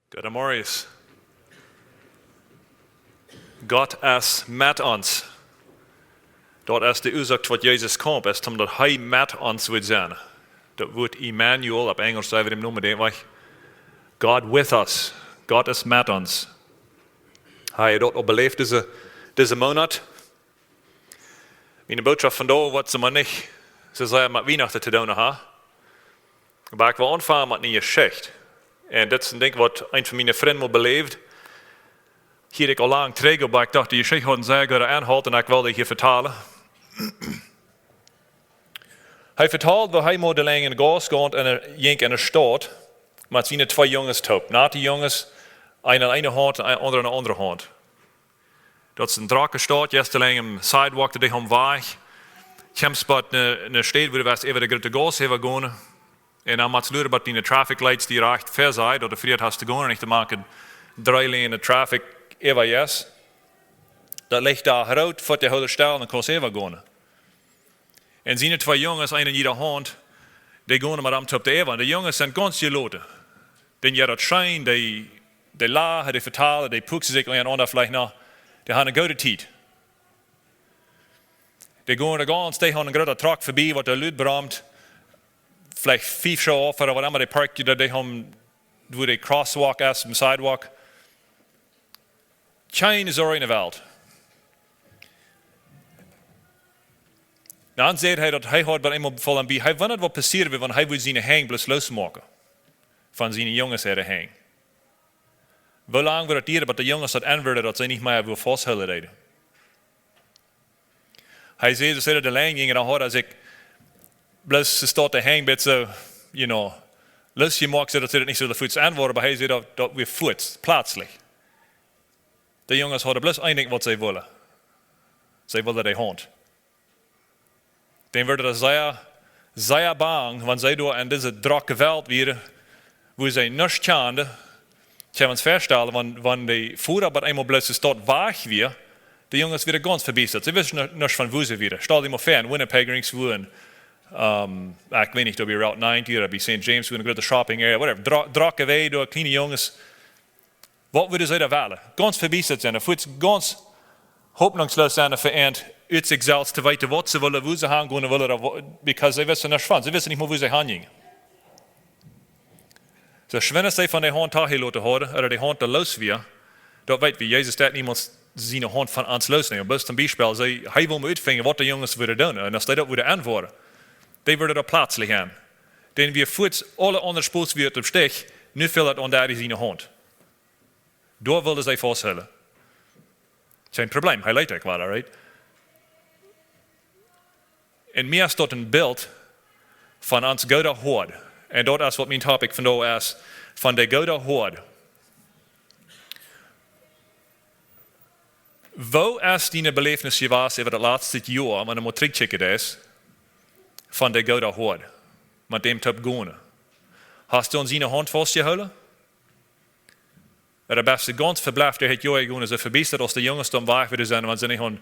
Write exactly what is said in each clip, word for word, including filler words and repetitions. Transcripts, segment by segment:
Goodemorjes. Gott es met ons. Daut es de Uasoak, waut Jesus kjeem, es om daut hee met ons wudd sennen. Daut Wuat Emmanuel, opp Enjelsch saj wie dän Nomen, denkj ekj. God with us. Gott es met ons. Hee haft daut uk beläft dise, dise Moonat. Miene Bootschoft vondoag woat mau nich soo sea met Wienachten to doonen haben. Oba ekj well aunfangen met eene Jeschicht. Un dit es een Dinkj, waut een von miene Frind mol beläwd. Hia haud ekj aul lang trigj, oba ekj docht, dee Jeschicht haud een sea gooden Enhalt un ekj well dee hia vetalen. Hee vetald, woo hee mol delenj enne Gauss jinkj un hee jinkj enne Staut met siene twee Junges toop. Nate Junges, eena aun eene Haunt un een aundra aun de aundre Haunt. Daut es eene drocke Staut, jeist delenj em sidewalk, dee hom wajch. Kjemst bie eene, eene Staut, wua du west äwa de groote Gauss äwa gonen. Un dan motst luaren bie de traffic lights, dee rajcht väa sent, daut du frie hast to gonen, nich to moaken, dree Länen traffic äwa jeist. Daut Licht doa root, foot de Holle stell, dan kaust äwa gonen. Un siene twee Junges, eena aun jiede Haunt, dee gonen met am toop äwa. Un de Junges sent gaunz jeloten. Dee jeit daut scheen, dee, dee lachen, dee vetalen, dee puksen sikj eent aundret veleicht noch. Dee haben eene goode Tiet. Dee gonen doa gaunz, dee haben een grooten Truck verbie, waut doa lud bromt. Veleicht fief Schoo auf, ooda waut emma, dee parkt, dee, dee haben, wua de crosswalk es, een sidewalk. Kjeene Sorj enne Welt. Dan sajcht hee, daut hee haud bie eemol voll aun bie. Hee wundad, waut passieren wudd, wan hee wudd siene Henj bloos loosmoaken von siene Junges äare Henj. Woo lang wudd daut dieren, bat de Junges daut enwuaden, daut see nich mea wua faust hoolen deeden? Hee säd, see säden, de Längj jinjen, dan haud hee sikj bloos, see stunt de Henj bät soo, you know, loosjemoakt, soo daut see daut nich soo fuaz enwuaden, oba hee säd, daut, daut wia fuaz, pletslich. De Junges hauden bloos een Dinkj, waut see wullen. See wullen de Haunt. Dan wort hee sea, sea bang, wan see doa en dise drocke Welt wieren, wua see nuscht kjanden. Ekj kaun mie väastalen, wan, wan de Voda bat eemol bloos de Staut wajch wia, de Junges wieren gaunz vebiestat. See wisten nu-, nuscht von wua see wieren. Stal die mol väa, en Winnipeg, irjentwua en, ähm, ekj weet nich, oba Route nine ooda bie Saint James, wua eene groote shopping area, whatever. Dro-, drocke Wäaj, doa kjliene Junges. Waut wudden see doa wellen? Gaunz vebiestat sennen, fuaz gaunz hopninjsloos sennen, fa an ut sikj selfst to weeten, waut see wullen, wua see han gonen wullen, ooda wa-, because see wisten nuscht von. See wisten nich mol, wua see han jinjen. Soo schwind aus see von de Haunt toojeloten hauden, ooda de Haunt doa loos wia, daut weet wie, Jesus deed niemols siene Haunt von ons loosnämen. Bloos toom Biespel, see, hee wull mau utfinjen, waut de Junges wudden doonen. Un aus dee daut wudden enwuaden, dee wudden doa pletslich aun. Dan wia fuaz aule aundre Spos wia oppem Stich, nu fäld daut aun dee siene Haunt. Doa wullen see faust hoolen. Kjeen Problem, hee leet daut wada, right? Un mie es daut een Bilt von ons gooden Hoad. Un daut es, waut mien topic vondoag es, von de goode Hoad. Woo es diene Beläfnis jewast äwa daut latste Joa, wan du mol trigjkjikjen deist, von de goode Hoad, met däm toop gonen? Hast du aun siene Haunt faustjehoolen? Ooda best du gaunz veblefft, dee haft Joa jegonen, soo vebiestat aus de Junges doa wajch wudden sennen, wan see nich aun,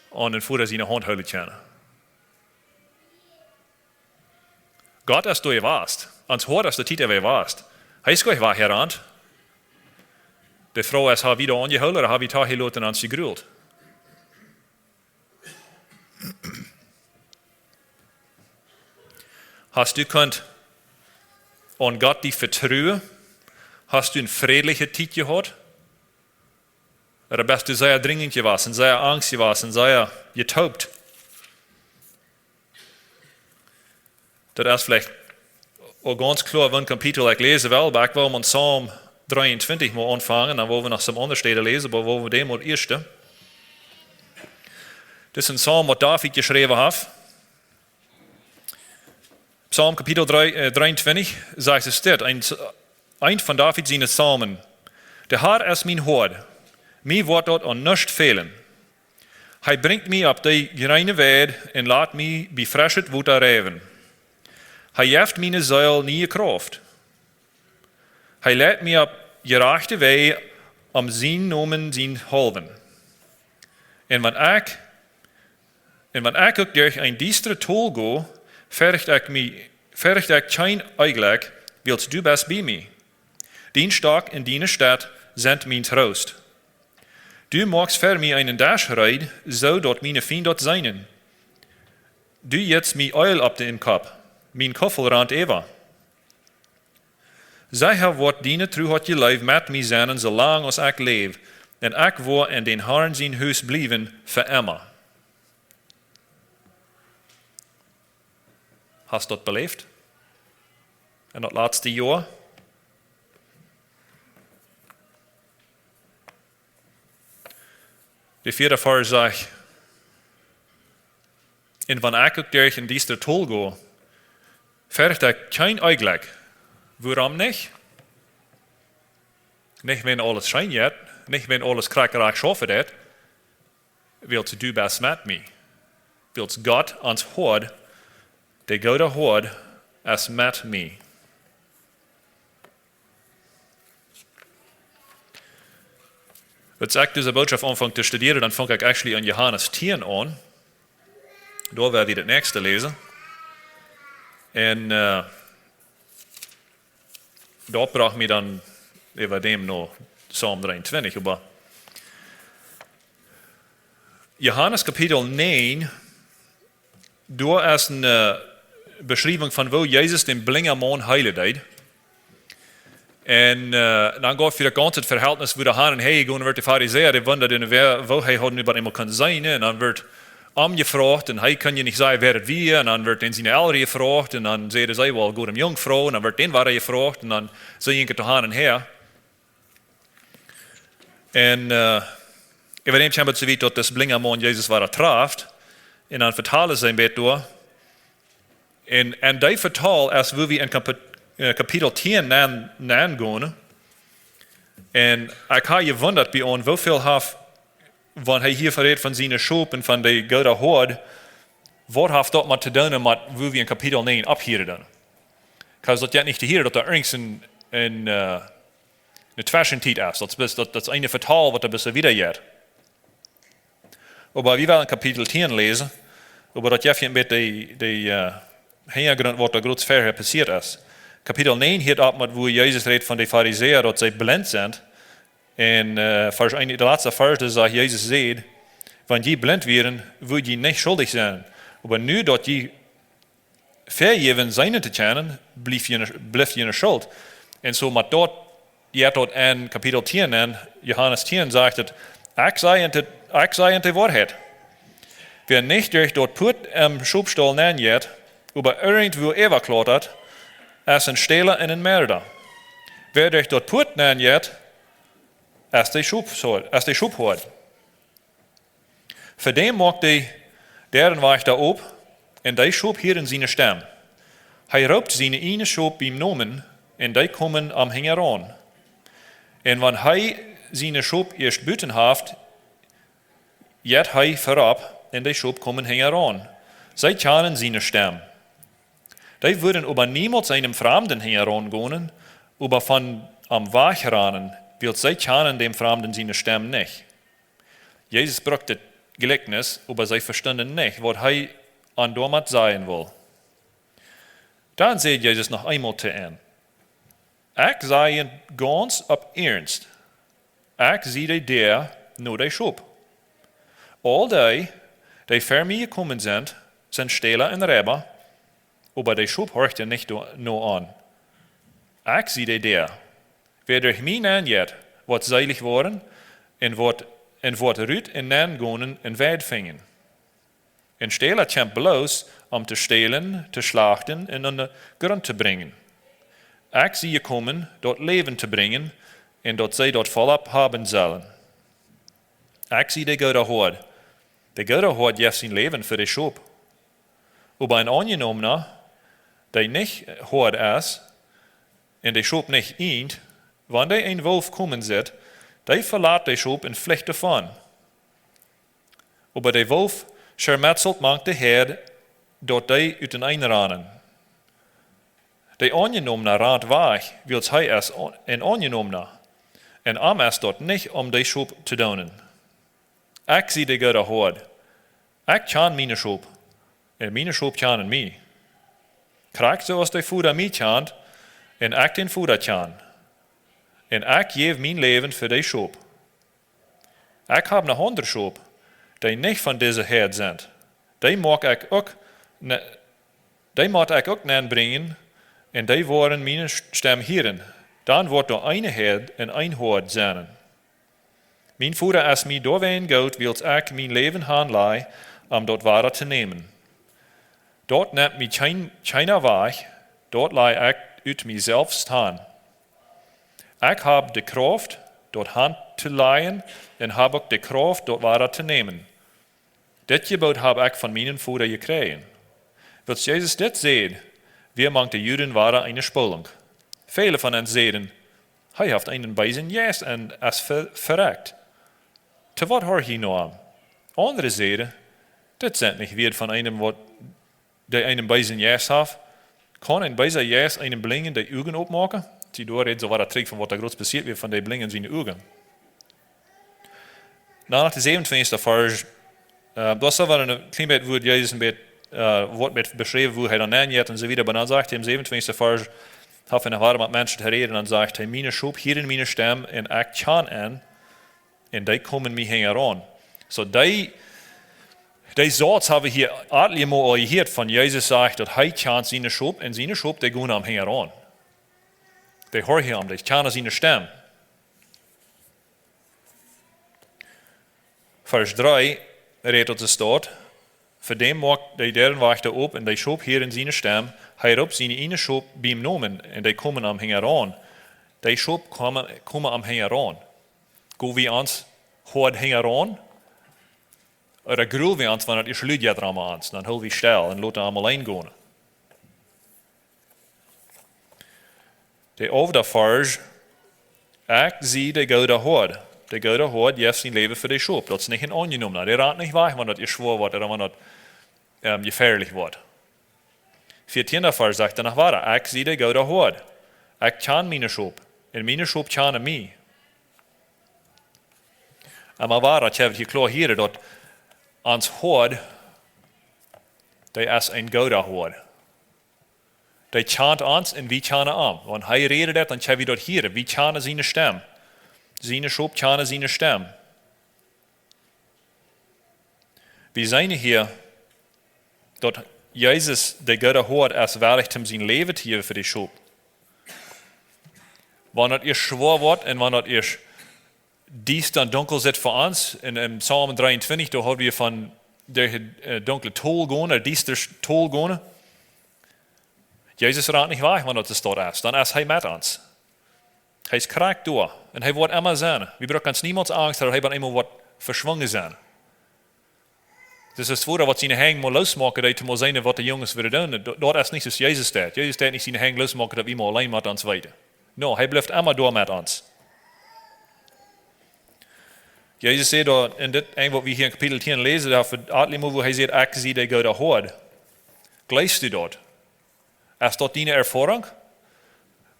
aun dän Voda siene Haunt hoolen kjennen? Gott es doa jewast. Ons Hoad es de Tiet äwa jewast. Hee es goanich wajch jerant. De Froag es, hab wie doa aunjehoolen ooda hab wie toojeloten un ons jegrult? Hast du kunt aun Gott die vetruen? Hast du eene frädliche Tiet jehaut? Ooda best du sea drinjent jewast, sea angst jewast, sea jetoopt? Daut es veleicht uk gaunz kloa, waut Kapitel ekj läsen well, oba ekj well met Psalm dreeuntwintich mol aunfangen, dan woa wie noch some aundre Städen läsen, oba woa wie dän mol ieescht. Dit es een Psalm, waut David jeschräwen haft. Psalm Kapitel dree, äh, dreeuntwintich, sajcht et dit, een, een von David siene Psalmen. De Herr es mien Hoad, mie woat daut aun nuscht fälen. Hee brinjt mie opp de jreene Weid un lat mie bie freschet Wota riewen. Hee jeft miene Seel niee Krauft. Hee leit mie opp jerajchte Wäaj om sienen Nomen sienen haulwen. Un wan ekj, un wan ekj uk derch een diestret Tol go, fercht ekj mie, fercht ekj kjeen Onjlekj, wiels du best bie mie. Dien Stock un diene Staff sent mien Troost. Du moakst fa mie eenen Desch reed, soo daut miene Fiend daut seenen. Du jitst mie Eelj opp dän Kopp, mien Kuffel rant äwa. Secha woat diene Tru un diene Leew met mie sennen, soo lang aus ekj läw, un ekj woa en dän Harn sien Hus bliewen fa emma. Hast daut beläft? En daut latste Joa? De vieede Varsch sajcht: Un wan ekj uk derch een diestret Tol go, fercht ekj kjeen Onjlekj. Wuarom nich? Nich wan aules scheen jeit, nich wan aules krakjt rajcht schaufen deit, wiels du best met mie. Wiels Gott, ons Hoad, de goode Hoad, es met mie. Aus ekj dise Bootschoft aunfunk to studieren, dan funk ekj actually en Johanes tieen aun. Doa woa wie daut näakjste läsen. Un, äh, daut brocht mie dan äwa däm no Psalm dreeuntwintich, oba Johanes Kapitel näajen, doa es eene, äh, Beschriewunk von woo Jesus dän blinjen Maun heelen deed. Un, äh, dan jeit et fa daut gaunze Vehältnis, woo de Harn un hee jegonen wort, de Farisäa, dee wundaden, wäa, woo hee haud nu bie eemol kunnen seenen, un dan wort am jefroacht, un hee kunn je nich sajen, wäa daut wia, un dan wort dan siene Elren jefroacht, un dan säden see, well, goot, eene Junkfrau, un dan wort dän wada jefroacht, un dan soo jinkj et doa han un häa. Un, äh, äwa däm kjeem et soo wiet, daut dis blinja Maun Jesus wada traft, un dan vetalen see een bät doa. Un, un dee Vetal es, woo wie en Kapi-, äh, Kapitel tieen näajen, näajen gonen. Un ekj hab jewundat bie ons, woo väl haft, wan hee hia vertalt von siene Schop un von de goode Hoad, waut haft daut met to doonen met woo wie en Kapitel näajen opphieren dan? Kaun daut je nich to hieren, daut doa irjent een, een, äh, eene Tweschentiet es. Daut es, daut, daut es een Vetal, waut doa bät wieda jeit. Oba wie wellen Kapitel tieen läsen, oba daut jeft je een bät de, de, äh, Hinjagrunt, waut doa groot verhäa passieet es. Kapitel näajen hieet opp met woo Jesus rät von de Farisäa, daut see blint sent. Un, äh, Varsch eent, de latste Varsch, doa sajcht Jesus, säd: Wan jie blint wieren, wudd jie nich schuldich sennen. Oba nu daut jie vejäft sennen to kjennen, blift june, blift june Schult. Un soo met daut, jeit daut en Kapitel tieen, en Johanes tieen sajcht et: Ekj saj junt, ekj saj junt de Woarheit. Wäa nich derch daut Puat em Schopstaul nenjeit, oba irjentwua äwaklautat, es een Stäla un een Merda. Wäa derch daut Puat nenjeit, es de Schophoad, es de Schophoad. Fa däm moakt de Däarenwajchta op, un dee Schop hieren siene Stemm. Hee roopt siene ieejne Schop biem Nomen, un dee komen am hinjaraun. Un wan hee siene Schop ieescht buten haft, jeit hee verop, un de Schop komen hinjaraun. See kjanen siene Stemm. Dee wudden oba niemols eenem Framden hinjaraun gonen, oba von am wajchranen, wiels see kjanen däm Framden siene Stemm nich. Jesus brukt dit Jlikjnis, oba see vestunden nich, waut hee an doamet sajen wull. Dan säd Jesus noch eemol to an: Ekj saj junt gaunz opp Iernst, ekj sie de Däa no de Schop. Aul dee, dee ver mie jekomen sent, sent Stäla un Reiba, oba de Schop horchten nich doa, no an. Ekj sie de Däa. Wäa derch mie nenjeit, woat seelich woaren, un woat, un woat rut un nen gonen un Weid finjen. Een Stäla kjemt bloos om to stälen, to schlachten un om Grunt to brinjen. Ekj sie jekomen, daut Läwen to brinjen, un daut see daut vollop haben sellen. Ekj sie de goode Hoad. De goode Hoad jeft sien Läwen fa de Schop. Oba een Aunjenomna, dee nich Hoad es, un de Schop nich ieejent, wan dee een Wolf komen sitt, dee velat de Schop un flicht doavon. Oba de Wolf schermetzelt mank de Häad, daut dee uteneen ranen. De Aunjenomna rant wajch, wiels hee es een Aunjenomna, un am es daut nich om de Schop to doonen. Ekj sie de goode Hoad. Ekj kjan miene Schop, un miene Schop kjanen mie. Krakjt soo aus de Voda mie kjant, un ekj dän Voda kjan. Un ekj jäw mien Läwen fa dee Schop. Ekj hab noch aundre Schop, dee nich von dise Häad sent. Dee mott ekj uk ne-, dee mott ekj uk nenbrinjen, un dee woaren miene Stemm hieren. Dan woat doa eene Häad un een Hoad sennen. Mien Voda es mie doawäajen goot, wiels ekj mien Läwen hanlaj, om daut wada to nämen. Daut nemt mie kjeen, kjeena wajch, daut laj ekj ut mie selfst han. Ekj hab de Krauft, daut han to lajen, un hab uk de Krauft, daut wada to nämen. Dit Jeboot hab ekj von mienen Voda jekjräajen. Wiels Jesus dit säd, wia mank de Juden wada eene Spolunk. Väle von an säden: "Hee haft eenen beesen Jeist un es ve-, verekjt. To waut horch jie no am?" Aundre säden: "Dit sent nich Wieed von eenen, waut, dee eenen beesen Jeist haft. Kaun een beesa Jeist eenen Blinjen de Uagen opmoaken?" See, doa rät soo waut trigj von waut doa groot passieet wia von dee Blinjen siene Uagen. Dan no dän säwenuntwintichsten Varsch, äh, doa es oba een kjlien bät, wua Jesus een bät, äh, woat met beschräwen, wua hee dan nenjeit un soo wieda. Oba dan sajcht hee em säwenuntwintichsten Varsch, haft hee noch wada met Menschen to räden, dan sajcht hee: "Miene Schop hieren miene Stemm un ekj kjan an, un dee komen mie hinjaraun." Soo, dee, dee Sauz hab wie hia aul emol aul jehieet von Jesus sajcht, daut hee kjant siene Schop, un siene Schop, dee gonen am hinjaraun. Dee horchen am, dee kjanen siene Stemm. Varsch dree rät ons daut: "Fa däm moakt de Däarenwajchta op un de Schop hieren siene Stemm. Hee roopt siene ieejne Schop biem Nomen un dee komen am hinjaraun." Dee Schop komen, komen am hinjaraun. Go wie ons Hoad hinjaraun? Ooda grul wie ons, wan daut es Lud jeit rom ons? Dan hool wie stell un lot am auleen gonen. De alfta Varsch: "Ekj sie de goode Hoad. De goode Hoad jeft sien Läwen fa de Schop." Daut es nich een aunjenomna. Dee rant nich wajch, wan daut schwoa woat ooda wan daut, ähm, jefäalich woat. Vieetieenda Varsch sajcht hee noch wada: "Ekj sie de goode Hoad. Ekj kjan miene Schop. Un miene Schop kjanen mie." Oba wada, ekj hab hia kloa hia, daut ons Hoad, dee es een gooda Hoad. Dee kjant ons un wie kjanen am. Wan hee rät daut, dan kjenn wie daut hieren. Wie kjanen siene Stemm. Siene Schop kjanen siene Stemm. Wie seenen hia, daut Jesus, de goode Hoad, es wellich, om sien Läwen to jäwen fa de Schop. Wan daut es schwoa woat un wan daut es diesta un dunkel sitt fa ons, en, en Psalm dreeuntwintich, doa haud wie von de, äh, dunkle Tol gonen, de diesta Tol gonen. Jesus rant nich wajch, wan daut es doa es. Dan es hee met ons. Hee es krakjt doa. Un hee woat emma sennen. Wie brucken ons niemols Angst haben, daut hee bie eemol woat veschwungen sennen. Daut es daut Wuat, waut siene Henj mol loosmoaken deed, om mol seenen, waut de Junges wudden doonen. Do-, daut es nich soo aus Jesus deed. Jesus deed nich siene Henj loosmoaken, daut wie mol auleen met ons weeten. No, hee blift emma doa met ons. Jesus säd doa en dit, en waut wie hia en Kapitel tieen läsen, doa fa aul emol, wua hee sajcht: "Ekj sie de goode Hoad." Jleefst du daut? Es daut diene Erfoarunk?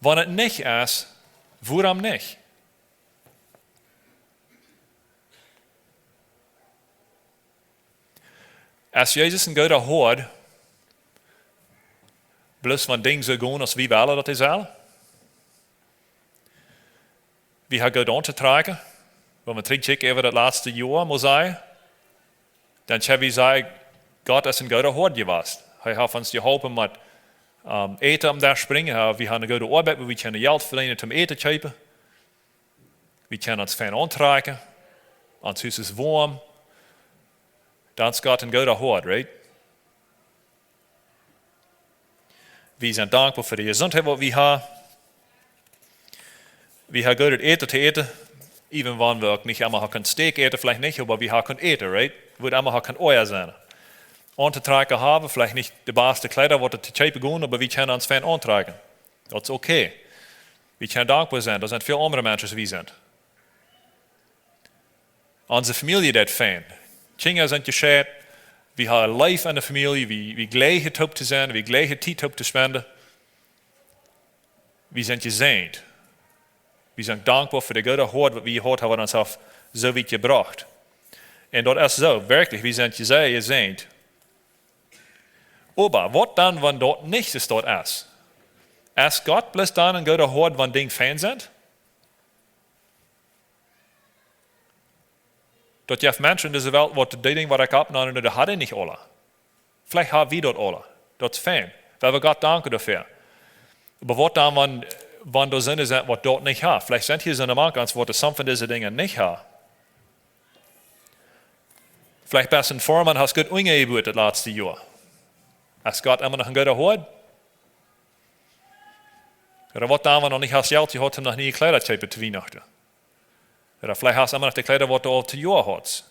Wan et nich es, wuarom nich? Es Jesus een gooda Hoad, bloos wan Dinja soo gonen, aus wie wellen, daut dee sellen? Wie haben goot auntotrakjen, wan wie trigjkjikjen äwa daut latste Joa, mott ekj sajen, dan kjenn wie sajen, Gott es een gooda Hoad jewast. Hee haft ons jeholpen met, ähm, Äten aum Desch brinjen. Hee, wie haben eene goode Oabeit, wua wie kjennen Jelt vedeenen, om Äten to kjeepen. Wie kjennen ons fein auntrakjen. Ons Hus es woam. Dan es Gott een gooda Hoad, right? Wie sent dankboa fa de Jesuntheit, waut wie haben. Wie haben goodet Äten to äten. Even wan wie uk nich emma haben kunt Steak äten, veleicht nich, oba wie haben kunt äten, right? Wie emma haben kunt Ea sennen. Auntotrakjen haben, veleicht nich de baste Kjleeda, waut et to kjeepen gonen, oba wie kjennen ons fein auntrakjen. Daut es okay. Wie kjennen dankboa sennen. Doa sent väl aundre Menschen, aus wie sent. Onse Famielje deit fein. Kjinja sent jescheit. Wie haben Leew aun de Famielje. Wie, wie jleichen toop to sennen. Wie jleichen Tiet toop to spenden. Wie sent jesäajent. Wie sent dankboa fa de goode Hoad, waut wie jehaut haben, waut ons haft soo wiet jebrocht. Un daut es soo, werkjlich, wie sent jesäajent, jesäajent. Oba waut dan, wan daut nich soo es? Es Gott bloos dan een gooda Hoad, wan Dinja fein sent? Daut jeft Menschen en dise Welt, waut dee Dinja, waut ekj oppnäm, dee haben nich aule. Veleicht haben wie daut aule. Daut es fein. Wie haben Gott danken doafäa. Oba waut dan, wan, wan doa sent, sent, waut daut nich haben? Veleicht sent hia soone mank ons, waut soone von dise Dinja nich haben. Veleicht best du een Foreman, hast goot unjajebut daut latste Joa. Es Gott emma noch een gooda Hoad? Ooda waut dan, wan du noch nich hast Jelt jehaut, om noch niee Kjleeda to kjeepen to Wienachten? Ooda veleicht hast du emma noch de Kjleeda, waut du aul daut Joa haudst?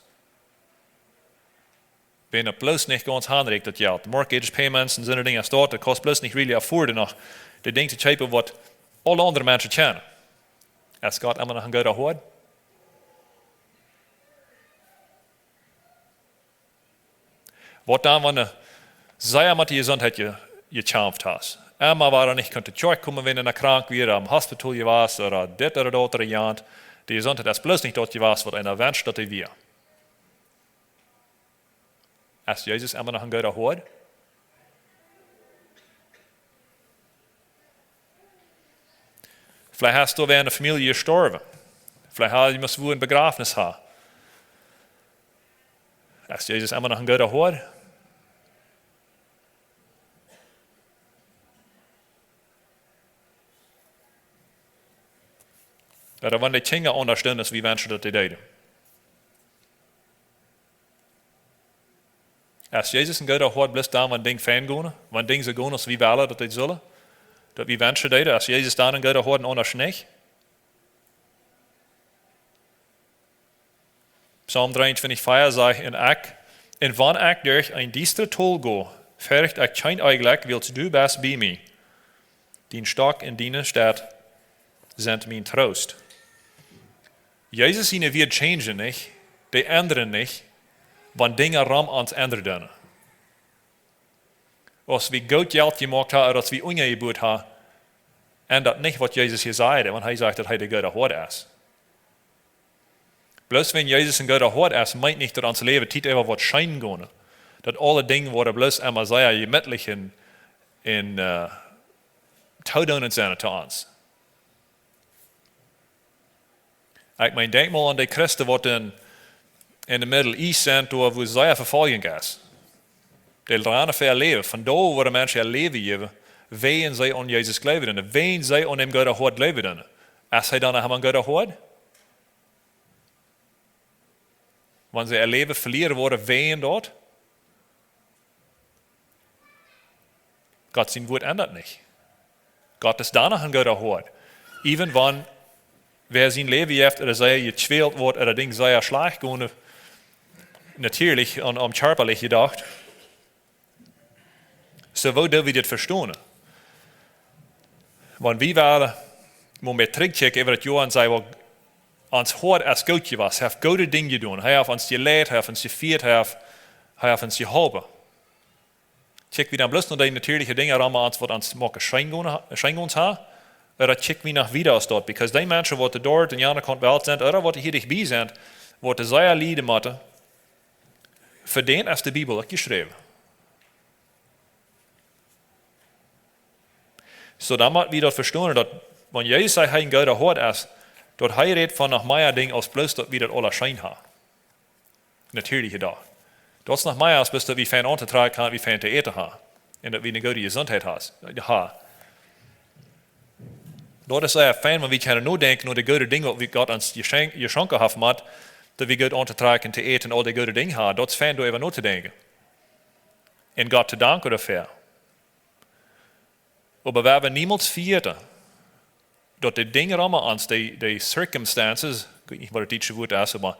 Wan daut bloos nich gaunz aunrieekjt, daut Jelt. Mortgage payments un soone Dinja, daut, daut kaust bloos nich really afforden, noch de Dinja to kjeepen, waut aule aundre Menschen kjennen. Es Gott emma noch een gooda Hoad? Waut dan, wan du sea met de Jesuntheit je-, jekjamft hast? Emma wia nich kunt to Kjoakj komen, wan du krank wieescht, em Hospital wieescht, ooda dit ooda daut ooda jant. De Jesuntheit es bloos nich daut jewast, waut eena wenscht, daut dee wia. Es Jesus emma noch een gooda Hoad? Veleicht hast du wäa en de Famielje jestorwen. Veleicht hast du must wua een Bejrafnis haben. Es Jesus emma noch een gooda Hoad? Ooda wan de Kjinja aundasch doonen, aus wie wenschen, daut dee deeden. Es Jesus een gooda Hoad bloos dan, wan Dinja fein gonen, wan Dinja soo gonen, aus wie wellen, daut dee sellen, daut wie wenschen deeden? Es Jesus dan een gooda Hoad un aundasch nich? Psalm dreeuntwintich vea sajcht: "Un ekj, un wan ekj derch een diestret Tol go, fercht ekj kjeen Onjlekj, wiels du best bie mie. Dien Stock un diene Staff sent mien Troost." Jesus siene Wieed changen nich, dee endren nich, wan Dinja rom ons endren doonen. Aus wie goot Jelt jemoakt haben, ooda aus wie unjajebut haben, endat nich, waut Jesus hia säd, wan hee sajcht, daut hee de gooda Hoad es. Bloos wan Jesus een gooda Hoad es, meent nich, daut ons Läwen Tiet äwa woat scheen gonen. Daut aule Dinja woaren bloos emma sea jemietlich un, un, äh, todoonent sennen to ons. Ekj meen, denkj mol aun de Christen, waut en, en de Middle East sent, doa wua sea Vefoljunk es. Dee rannen fa äa Läwen. Von doa woaren Menschen äa Läwen jäwen, wäajen see aun Jesus jleewen doonen, wäajen see aun dän gooden Hoad jleewen doonen. Es hee dan noch een gooda Hoad? Wan see äa Läwen velieren woaren wäajen daut? Gott sien Wuat endat nich. Gott es dan noch een gooda Hoad. Even wan wäa sien Läwen jeft, ooda sea jekwält woat, ooda Dinja sea schlajcht gonen, natieelich un, un kjarpalich jedocht. Soo, woo doo wie dit vestonen? Wan wie wellen mau mea trigjkjikjen äwa daut Joa un sajen, well, ons Hoad es goot jewast, hee haft goode Dinja jedonen, hee haft ons jeleit, hee haft ons jefieet, hee haft, hee haft ons jeholpen. Kjikj wie dan bloos no dee natieelje Dinja rom ons, waut ons moaken scheen gonen ha-, scheen gonen haben? Ooda kjikj wie noch wieda aus daut? Because dee Menschen, waut doa doa aun de aundre Kaunt Welt sent, ooda waut hia dicht bie sent, waut sea lieden motten, fa dän es de Bibel uk jeschräwen. Soo, dan mott wie daut vestonen, daut, wan Jesus sajcht, hee een gooda Hoad es, daut hee rät von noch mea Dinja aus bloos daut wie daut aula scheen haben. Natieelje Dinja. Daut es noch mea aus bloos daut wie fein auntotrakjen haben, wie fein to äten haben. Un daut wie eene goode Jesuntheit has-, haben. Daut es sea fein, wan wie kjennen nodenkjen äwa de goode Dinja, waut wie Gott ons jeschenkjt, jeschonken haft, mau daut wie goot auntotrakjen, to äten, aul dee goode Dinja haben. Daut es fein, doaräwa notodenkjen. Un Gott to danken doafäa. Oba wie haben niemols vejäten, daut de Dinja rom ons, de, de circumstances, ekj weet nich, waut daut dietsche Wuat es, oba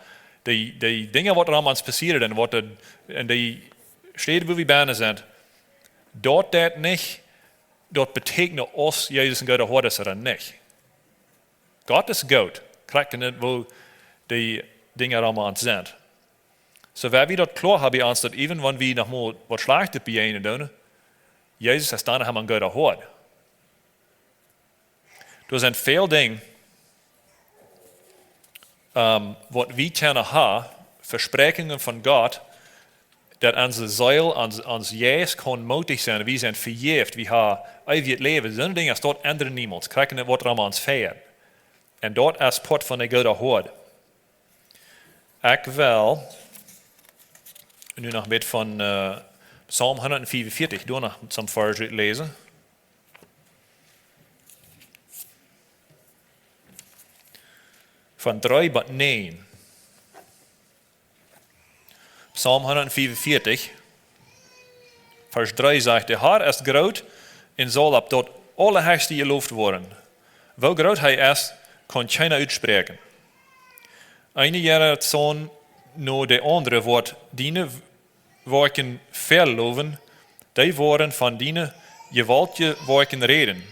de, de Dinja, waut rom ons passieren un waut de, en de Städ, wua wie bennen sent, daut daut nich, daut betekjent, auf Jesus een gooda Hoad es ooda nich. Gott es goot, krakjt endoont, woo de Dinja rom ons sent. Soo, wan wie daut kloa haben bie ons, daut even wan wie noch mol waut Schlajchtet bejäajnen doonen, Jesus es dan noch emma een gooda Hoad. Doa sent väl Dinja, ähm, waut wie kjennen haben, Vespräakjungen von Gott, daut onse Seel, ons, ons Jeist kaun moodich sennen, wie sent vejäft, wie haben eewjet Läwen. Soone Dinja, daut endren niemols. Krakjt endoont, waut rom ons fält. Un daut es Poat von de gooda Hoad. Ekj well nu noch met von äh, Psalm hundatfiefunvieetich, doa noch some Varsch läsen. Von dree bat näajen. Psalm hundatfiefunvieetich, Varsch dree sajcht: "De Herr es groot un saul opp daut Aulahechste jeloft woaren. Woo groot hee es, kaun kjeena utspräakjen. Eene Jeneratioon no de aundre woat diene Woakjen velowen, dee woaren von diene jewaultje Woakjen räden.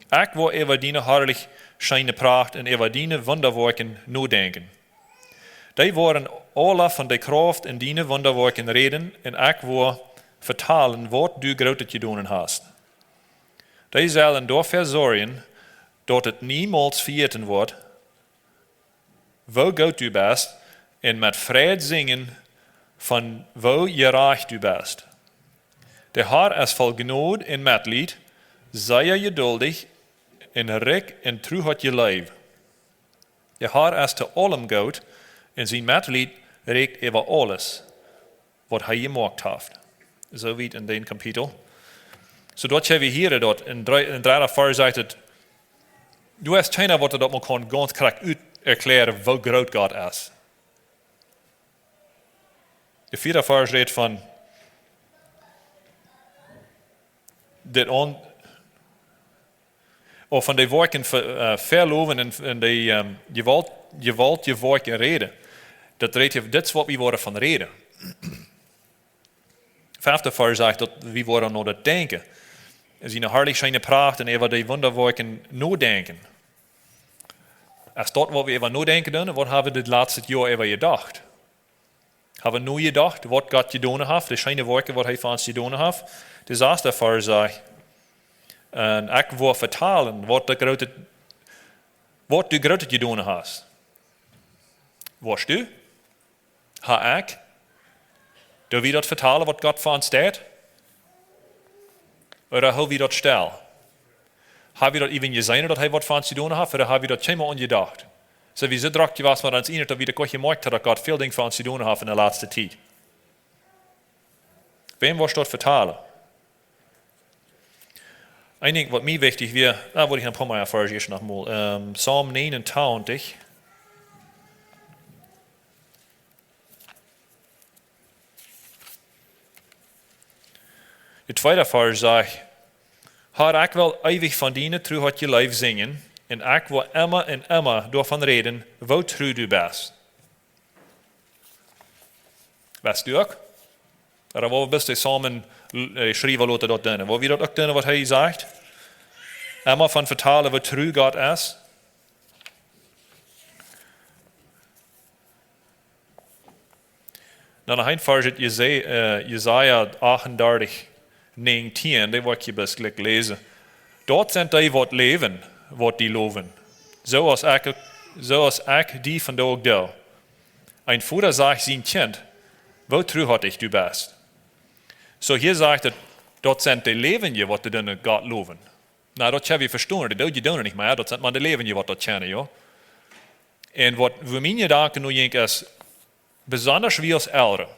Ekj woa äwa diene harlich scheene Pracht un äwa diene Wundawoakjen nodenkjen. Dee woaren aula von de Krauft en diene Wundawoakjen räden, un ekj woa vetalen, waut du Grootet jedonen hast. Dee sellen doafäa sorjen, daut et niemols vejäten woat, woo goot du best, un met Freid sinjen von woo jerajcht du best. De Herr es voll Jnod un Metleet, sea jeduldich un rikj en Truheit un Leew. De Herr es to aulem goot, un sien Metleet rieekjt äwa aules, waut hee jemoakt haft." Soo wiet en dän Kapitel. Soo doa kjenn wie hia daut en dree, en dredde Varsch sajcht et, du hast kjeena, waut daut mau kaun gaunz krakjt ut erkjläaren, woo groot Gott es. De vieede Varsch rät von dit aun, ooda von de Woakjen ve-, äh, velowen un, un de ähm, jewault, jewaultje Woakjen räden. Daut rät hia, dit es waut wie woaren von räden. Fefte Varsch sajcht, daut wie woaren no daut denkjen. Siene harlich scheene Pracht un äwa de Wundawoakjen nodenkjen. Es daut waut wie äwa nodenkjen doonen, waut hab wie dit latste Joa äwa jedocht? Hab wie nojedocht, waut Gott jedonen haft, de scheene Woakjen, waut hee fa ons jedonen haft? De saste Varsch sajcht: "Un ekj woa vetalen, waut du Grootet, waut du Grootet jedonen hast." Woascht du? Ha ekj? Doo wie daut vetalen, waut Gott fa ons deit? Ooda hoo wie daut stell? Ha wie daut eewen jeseenen, daut hee waut fa ons jedonen haft, ooda ha wie daut kjeenmol aunjedocht? Sent wie soo drock jewast met ons ieejnet, daut wie daut goanich jemoakt haben, daut Gott väl Dinja fa ons jedonen haft en de latste Tiet? Wäm woascht daut vetalen? Een Dinkj, waut mie wichtich wia, doa wudd ekj een poa mea Varsch ieescht noch mol. Ähm, Psalm negenentwintig. De tweede Varsch sajcht: "Herr, ekj well eewich von diene Truheit un Leew sinjen, un ekj woa emma un emma doavon räden, woo tru du best." Best du uk? Ooda woo best du Psalmen äh, schriewen loten daut doonen? Woo wie daut uk doonen, waut hee sajcht? Emma von vetalen, woo tru Gott es. Dan noch een Varsch ut Jesa-, äh, Jesaja achtundartich, näajentieen, dee woa ekj hia bloos jlikj läsen. "Daut sent dee, waut läwen, waut die lowen. Soo aus ekj, soo aus ekj die vondoag doo. Een Voda sajcht sien Kjint, woo truhartich du best." Soo hia sajcht et, daut sent de Läwendje, waut dee doonen Gott lowen. Na, daut kjenn wie vestonen, de Doodje doonen nich mea, daut sent mau de Läwendje, waut daut kjennen, jo. Un waut, wua mien Jedanke no jinkj, es, besonda wie aus Elren,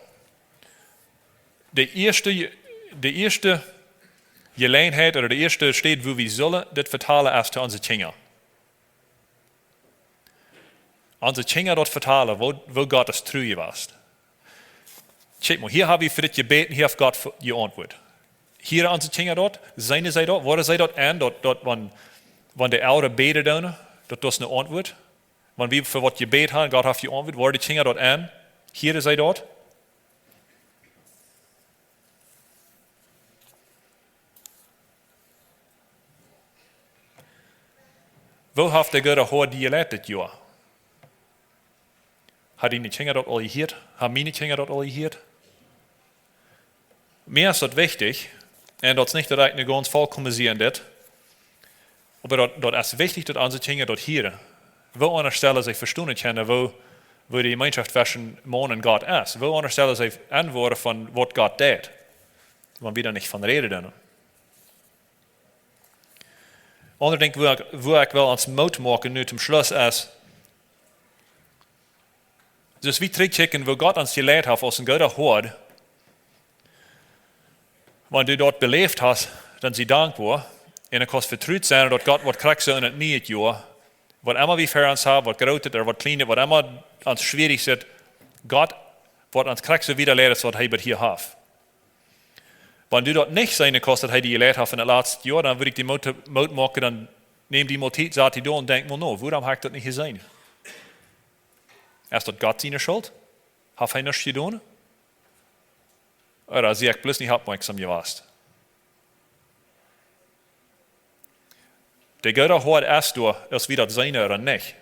de ieeschte, de ieeschte Jeläajenheit ooda de ieeschte Städ, wua wie sellen dit vetalen, es to onse Kjinja. Onse Kjinja daut vetalen, woo, woo Gott es tru jewast. Kjikj mol, hia hab wie fa dit jebäden, hia haft Gott ve-, jeauntwuat. Hieren onse Kjinja daut, seenen see daut, woaren see daut en, daut, daut wan, wan de Elren bäden doonen, daut daut es eene Auntwuat. Wan wie fa waut jebäden haben, Gott haft jeauntwuat, woaren de Kjinja daut en, hieren see daut? Woo haft de goode Herr die jeleit dit Joa? Haben diene Kjinja daut aul jehieet? Haben miene Kjinja daut aul jehieet? Mie es daut wichtich, un daut es nich, daut ekj nu gaunz volkomen sie en dit, oba daut, daut es wichtich, daut onse Kjinja daut hieren. Woo aundasch sellen see vestonen kjennen, woo, woo de Jemeenschoft tweschen Maun un Gott es? Woo aundasch sellen see enwoaren von waut Gott deit, wan wie doa nich von räden doonen? Aundret Dinkj, wua ekj, wua ekj well ons Moot moaken nu toom Schluss es, Soo aus wie trigjkjikjen, woo Gott ons jeleit haft aus een gooda Hoad, wan du daut beläft hast, dan sie dankboa. Un dan kaust vetrut sennen, daut Gott woat krakjt soo en daut niee Joa, waut emma wie ver ons haben, waut grootet ooda waut kjlienet, waut emma ons schwierich es, Gott woat ons krakjt soo wieda leiden, aus waut hee bat hia haft. Wan du daut nich seenen kaust, daut hee die jeleit haft en daut latste Joa, dan wudd ekj die Moot, Moot moaken, dan nemm die mol Tiet, sat die doa un denkj mol no, wuarom hab ekj daut nich jeseenen? Es daut Gott siene Schult? Haft hee nuscht jedonen? Ooda sie ekj bloos nich oppmoakjsom jewast? De gooda Hoad es doa, aus wie daut seenen ooda nich.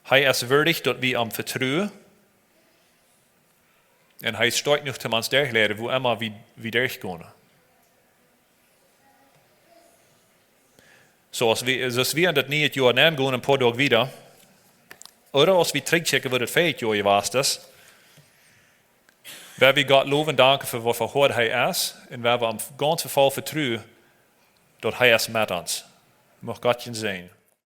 Hee es wieedich, daut wie am vetruen. Un hee es stoakj jenuach, om ons derchleiden, wua emma wie, wie derchgonen. Soo aus wie, soo aus wie en daut niee Joa nengonen, een poa Doag wieda, ooda aus wie trigjkjikjen, woo daut väaje Joa jewast es, woa wie Gott lowen, danken fa waut fa Hoad hee es, un woa wie am gaunz voll vetruen, daut hee es met ons. Mucht Gott junt säajnen.